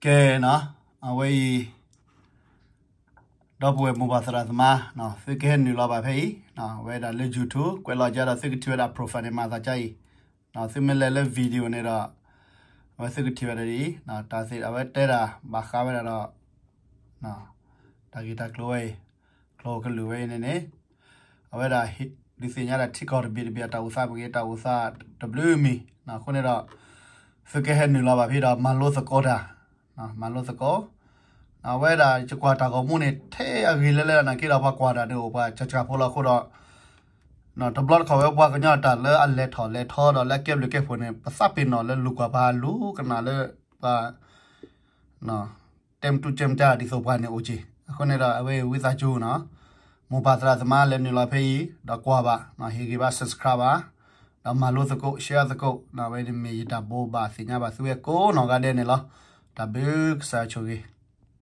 ကဲနီၤ, အဝဲအံၤ ဒီပုၢ်ဝဲၢ်မိၢ်ပၢ်သရၣ်သမါ သုကဟဲနုာ်လီၤဘၣ်ဖဲအံၤ, အဝဲဒၣ်လၢ YouTube ကွဲးလီၤကဒီး သုကထံၣ်ဝဲဒၣ် profile န့ၣ် မၤသးဒ်အံၤ, သုမ့ၢ်လဲၤလၢ video န့ၣ်ဒီး အဝဲသုကထံၣ်ဝဲဒၣ်ဒ်အံၤ, တၢ်သ့ၣ်အဝဲတဲဒၣ် ဘၣ်ဃးဝဲဒၣ်ဒီး တၢ်ဂ့ၢ်တၢ်ကျိၤဝဲအံၤ, ကျိၤကလုာ်ဝဲအံၤန့ၣ်န့ၣ်, အဝဲဒၣ် ဒုးသ့ၣ်ညါဒၣ်ထံကီၢ်တဘ့ၣ်တဘ့ၣ်အတၢ်အိၣ်သးမ့ၢ်ဂ့ၤ တၢ်အိၣ်သးတဘျုးမံၤ, အဃိန့ၣ်ဒီး သုကဟဲနုာ်လီၤဘၣ်ဖဲဒီး မၤလိသကိးတၢ်, မၤလိသကိး, အဝဲဒၣ်ယကွၢ်တၢ်ဂီၤမူန့ၣ် ထဲအဂ့ၤလၢလၢနာ်က့ဒီး ပှၤကွၢ်တၢ်ဒ်အိၣ်ပှၤကကဖိလီၤအဃိဒီး တဘျီတခီၣ်ဝဲပှၤကညီတၢ်လၢအလဲၤထီၣ်လဲၤထီဒီးလၢအကဲဘျုးကဲဖှိၣ်န့ၣ် ပသးပ့ၤနီၣ်လၢလူၤကွၢ်ပှၤလူၤကနၣ်လၢပှၤ တဲမတူၢ်တဲမတၤဒ်သိးပှၤန့ၣ်အိၣ်က့ၤ, အဃိန့ၣ်ဒီး အဝဲဝံသးစူၤနီၤ, မိၢ်ပၢ်သရၣ်သမါလဲၤနုာ်လီၤဖဲအံၤ ဒီးကွၢ်ဘၣ်, ဟ့ၣ်ဂံၢ်ဘါ subscribe ဘၣ်, ဒီးမၤလိသကိး share သကိး, အဝဲန့ၣ်မ့ၢ်ယတၢ်ဘိးဘၣ်သ့ၣ်ညါဘၣ်သုဝဲကိးနီၢ်ဂၤဒဲးန့ၣ်လီၤ. တၢ်ဘျုးကစၢ်ဆိၣ်ဂ့ၤ